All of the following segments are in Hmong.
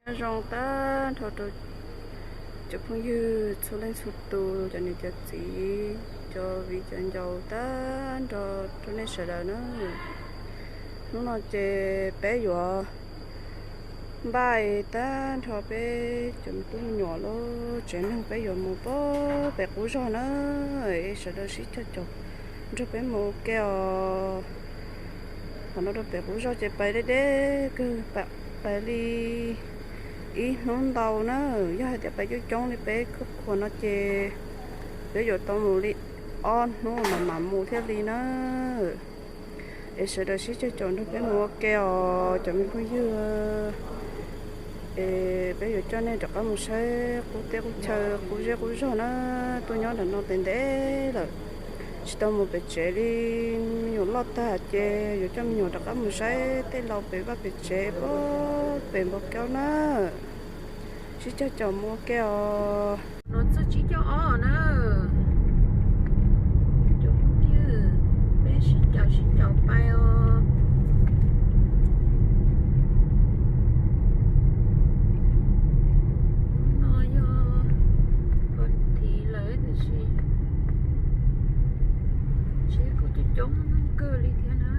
Nyob zoo tag nrho rau cov phooj ywg txhua leej txhua tus, cov niam cov txiv, cov viv cov ncaus tag nrho rau nej sawv daws na. Hnub no ces peb yuav npaj tag nrho peb cov me tub me nyuam lub tsev neeg, peb yuav mus pem, pem qub zog na. Es sawv daws sib cog caum nrog peb mus ua ke os. Qhov no rau pem qub zog ces pais deb deb kawg, pais li ib hnub ntau na. Yog hais tias pais coob coob li peb khub khuas no ces peb yuav tau mus li ob hnub mam mam mus thiaj li na. Es sawv daws sib cog caum nrog peb mus ua ke os cov me phooj ywg. Es peb yuav coj nej rov qab mus saib qub teb qub chaw, qub zej qub zog na. Tuaj nyob nram no ntev ntev lawm, tsis tau mus pem tsev li. Me nyuam loj tag ces yuav coj me nyuam rov qab mus saib tej laus pem vaj pem tsev, pem Npau Kaub na. Sib cog caum mus ua ke os. No txog tsib caug ob na. Cov phooj ywg, peb sib caum sib caum pais os. Hnub no yog pog thiv lawm tiam sis tsheb kuj coob coob kawg li thiab na.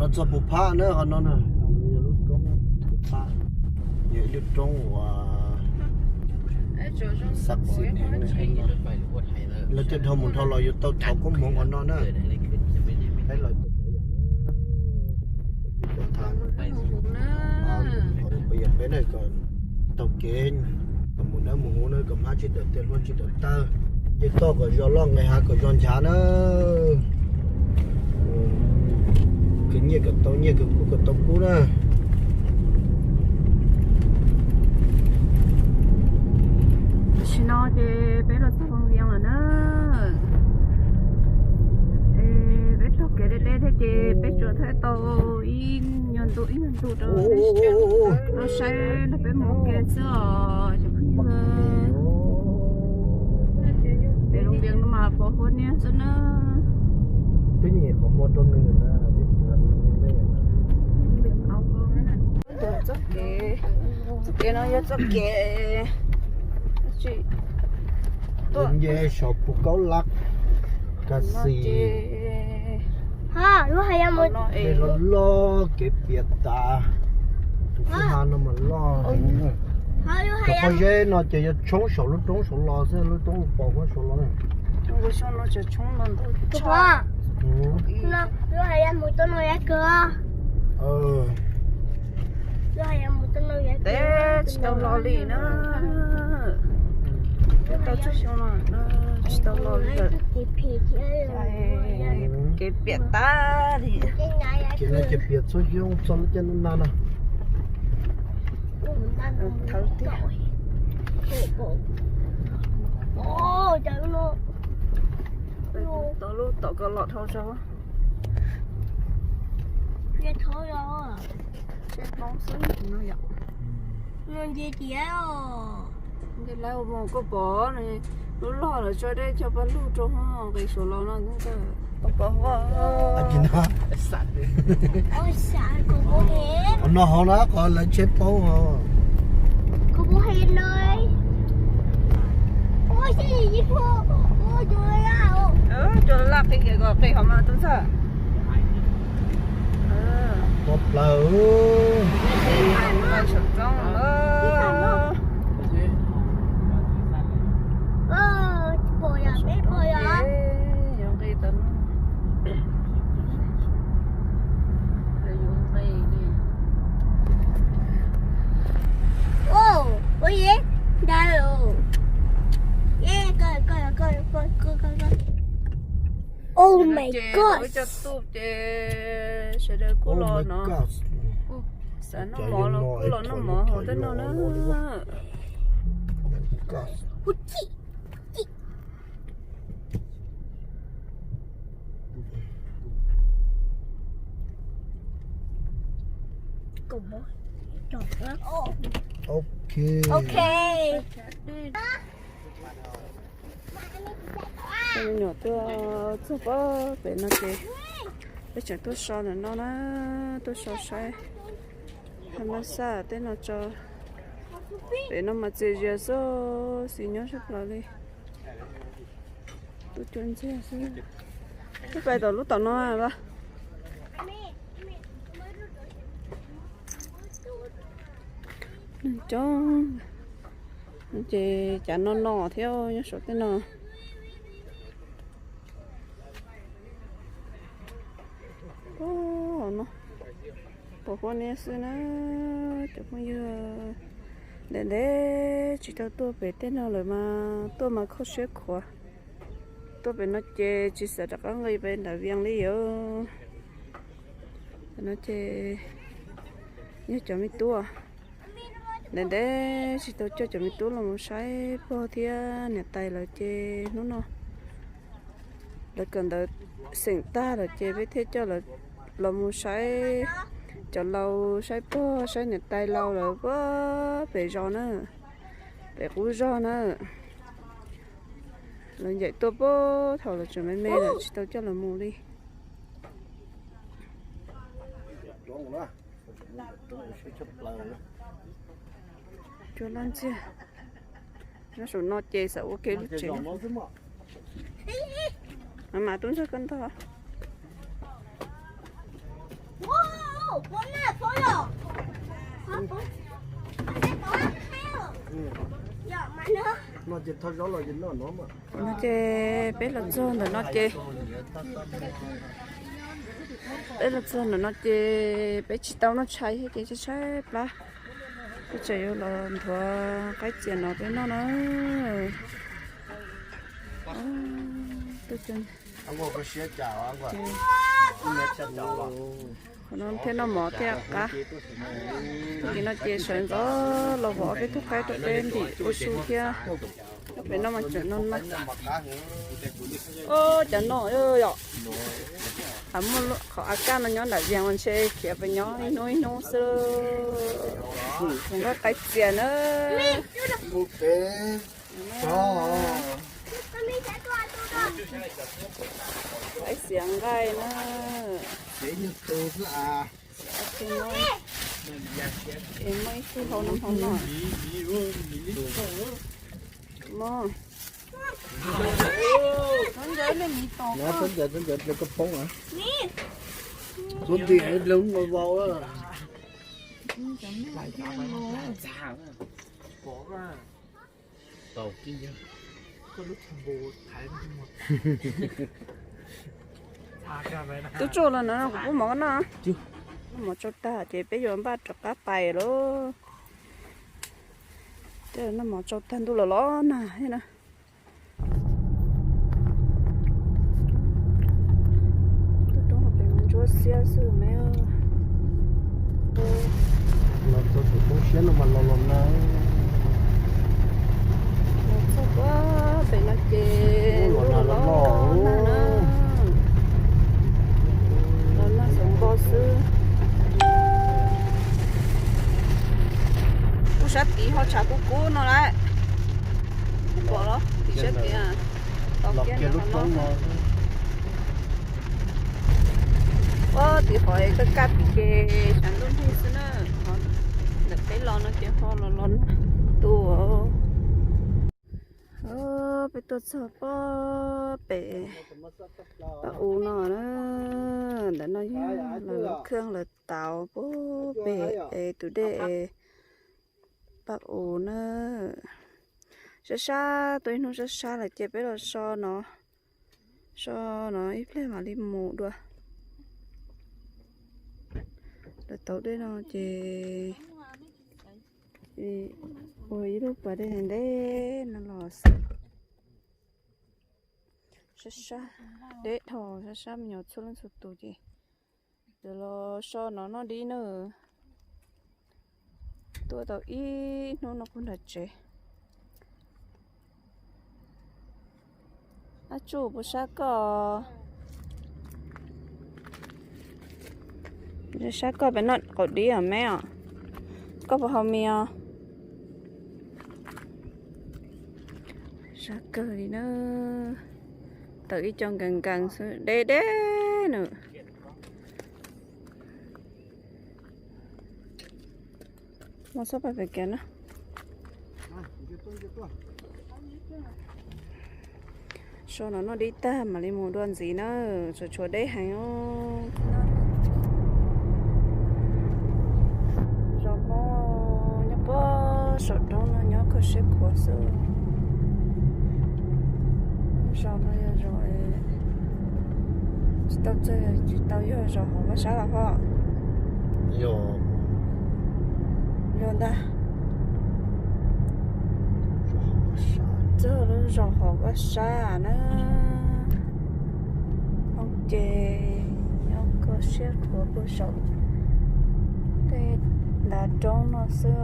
Los txog Pus Phab na, qhov no na, yog lub roob Pus Phab, yog ib lub roob uas xab xis heev na. Lawv coj dhau mus dhau los yuav tau thov koob hmoov qhov no na. Peb los tau yam na. Peb na kom taug kev, kom mus dawb mus huv na, kom hmab tsis dawm tiaj hluas tsis dawm tawg, ces toj kom zog loj nqis hav kom zog nchav na. Khwv nyiaj kom tau nyiaj, khwv kub kom tau kub na. Tam sim no ces peb los txog Vaj Vias lawm na. Es peb taug kev deb deb thiab ces peb tsuas thaij tau ib nyuag ntu ib nyuag ntu rau nej saib nrog peb mus ua ke xwb os cov phooj ywg. Pem Vaj Vias no mas pos huab niab xwb na. Twb nyiam qhov muag rau nws na. Txoj kev, txoj kev no yog txoj kev tuaj nce saum Pus Kaub Lab Kas Xis. Lub hais yog mus, kev loj loj, kev piam tas. Tus kwj ha no mas loj. Cov pob zeb no ces yog tshoob saum lub roob saud los xwb, lub roob pos huab saud los. Lub hais yog mus rau no yog kawg. Lub hais yog mus rau no yog kawg. Tsis tau los li na. Tau tsib xyoo no tsis tau los li lawm. Kev piam tas li. Kev no ces piam txhua xyoo txog lub caij no na. Thawv tiag. Tau lub tom ko los dhau zog. Tsheb Hmoob xwb no yom. Nce tiag. Nce lawv mus koj pom lub log lawv tso dej cog pawg lug rau nqis saum los no. Qhov no hauv na qhov lawv tsheb poob os. Cua laj qi kiag kom qi hov mas tub ntxawg. Pov plaws. Saum roob. Oh my god. Ces sawv daws kuj los no. Xav noj mov los kuj los noj mov hauv tej no na. Ok. Ok. Me nyuam tuaj txog pem no ces peb tseem tuaj so ntawm no na, tuaj so saib. Hab mab xaj tej no tso. Pem no mas txias zias xwb, xis nyob sab plaws li. Tuaj cuab ntxiag xwb. Wb pais tom lub tom no a. Neeg coob ces cav no no thiab nyob saum tej no. Hauv no pom huab niab xwb na cov phooj ywg. Ntev ntev tsis tau tuaj pem tej no lawm mas tuaj mas kho siab khuav. Tuaj pem no ces tsis xav rov qab nqis pem nram Vias li os. Pem no ces yog cov me tub. Ntev ntev tsis tau coj cov me tub los mus saib pog thiab niam tais lawm ces hnub no lawv kawm ntawv xeem tag lawm ces peb thiaj coj lawv los mus saib cov laus, saib pog saib niam tais laus lawm puag pem zos na, pem qub zog na. Lawv ncaim tuaj puag thaum lawv tseem me me lawm tsis tau coj lawv mus li. Cuab laj ntxiag. Nyob saum no ces xav ua ke lub tsev. Mas mas tub ntsuag koj ntog. No ces peb los txog ntawm no ces, peb los txog ntawm no ces peb tsis tau noj tshais thiab ces tshaib tshaib plab. Peb tseem yuav los nthuav qaib txias no peb noj na. Qhov no thiaj noj mov thiaj qab. Tag kis no ces sawv ntxov los vov peb tug qaib rau peb ntim ua su thiab. Pem no mas tseem no na. Cov no yom, muaj qhov a kaj no nyob nram Vias mas ntshe khiav pem nyob ib hnub ib hnub xwb. Nqaij qaib txias na. Qaib txias nqaij na. Es muaj ib tug hau no hau no. Muaj. Txhob ntawd, txhob ntawd, dle koj poob na. Txhob nti dle lub vau. Tub tsuj los na, kuv pub mov koj noj. Noj mov tsau tag ces peb yuav npaj rov qab pais lauj. Noj mov tsau tag ntuj los los nag thiab na. Tuaj rau pem ntsuab xiab xwb me. Los txog thaum poob siab no mas los los na. Los txog puag pem no ces los los nag na. Los nag xav npo xwb. Kuj sab tid ho tshav kub kub no lawm. Pom los tim sab tid, tos kiag no. Ua tim qhov kaj kaj tid ces tshav ntuj nrig xwb na. Ntawm peb los no ces ho los los nag tu. Peb tuaj txog puag pem Paj U no na. Ntawm no yog lawv lub kheej lawv tauv puag pem es tus dej es Paj U na. Sab sab, tuaj ib hnub sab sab lawm ces peb los so no, so no ib pliag mam li mus dua. Lawv tauv dej no ces ua ib lub pas dej ntev no los xwb. Sab sab, deb dhau, sab sab me nyuam txhua leej txhua tus ces lawv los so no noj dib na. Tuaj tau ib hnub no puag nram tsev. Ab tsuj, puas sab koj? Sab koj pem noj qaum dib os me os. Koj puas haus mis os? Sab kawg li na, tawm ib co nkees nkees xwb, deb deb na. Muaj txhob pais pem kiag na. So no noj dib tag mam li mus dua ntxiv na, tshuav tshuav deb heev os. Zos Hmoob nyob puag saum roob no nyob kho siab khuav xwb. Zos no yog zos tsis tau txawj, tsis tau yog zos hauv vaj sab los hos. Yog ntag. Txog lub zos hauv vaj sab na. Hmoob ces nyob kho siab khuav puag saum tej ntav roob no xwb.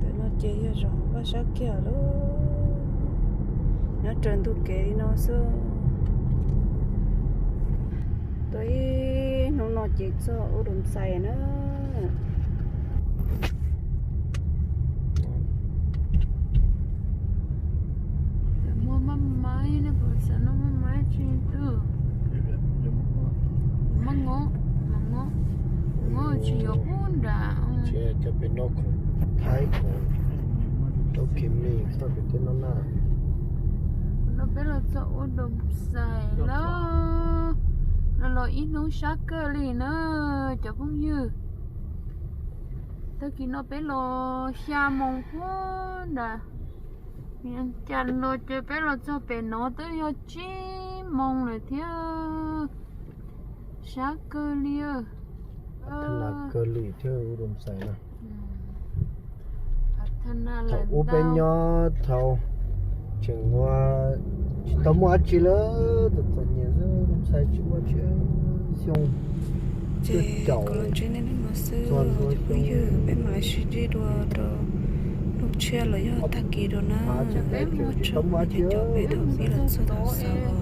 Ntawm no ces yog zos hauv vaj sab kiag lawm, nyob raws ntug kev li no xwb. Tuaj ib hnub no ces txog Ub Dum Xais na. Muaj maj maib, nej puas xav noj maj maib tsis tu? Maj ngob, maj ngob, ngob tsis yuav pub nram. Ces cov pem no khoom Thaib khoom tau kev me txoj kev tej no na. No peb los txog Ub Dum Xais lawm, los los ib hnub sab kawg li na cov phooj ywg. Tag kis no peb los xya moos puag nram, cas los ces peb los txog pem no twb yog tsib moos lawm thiab. Sab kawg li. Thaum Ub Dum Xais na. Thaum ub peb nyob thaum tseem ua tsis tau muaj dab tsi lawm, txom txom nyem xwb, Ub Dum Xais tsis muaj dab tsi, xyoo cuaj caum txog ntua xyoo peb mam sib ntsib dua rau lub tshiab los yog tag kis dua na. Peb mus tsis tau muaj dab tsi, peb los txog tau xav os.